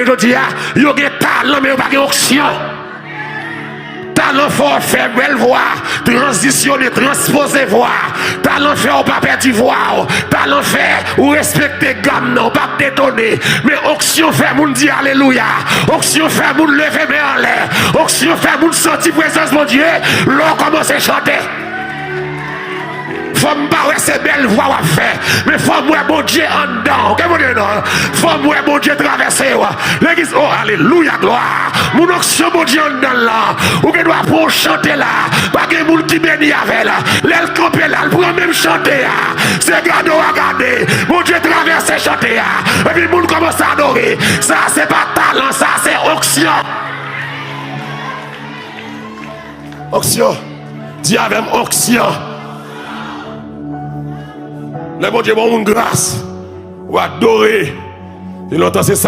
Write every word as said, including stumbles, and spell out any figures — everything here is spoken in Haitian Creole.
jodi a, yo gen talan, men yo pa gen onksyon. Talan fè w fè bèl vwa, tranzisyone, transpoze vwa. Talan fè w pa pèdi vwa w. Talan fè ou respekte gam nan, ou pa detone. Men onksyon fè moun di alelouya. Onksyon fè moun leve men anlè. Onksyon fè moun santi prezans Bondye lè w kòmanse chante. Fò m pa wè se bèl vwa w ap fè, men fò m wè Bondye anndan w. Ke Bondye non? Fò m wè Bondye travèse w. Legliz, o alelouya, glwa. Moun onksyon Bondye anndan l lan. Ou gen dwa pran yon chante la. Pa gen moun ki beni avè l. Lè l kanpe la, l pran menm chante a. Se gade w a gade. Bondye travèse chante a. Epi moun kòmanse adore. Sa se pa talan, sa se onksyon. Onksyon. Di avè m, onksyon. Lè Bondye ba yon moun gras, ou adore. Te lontan se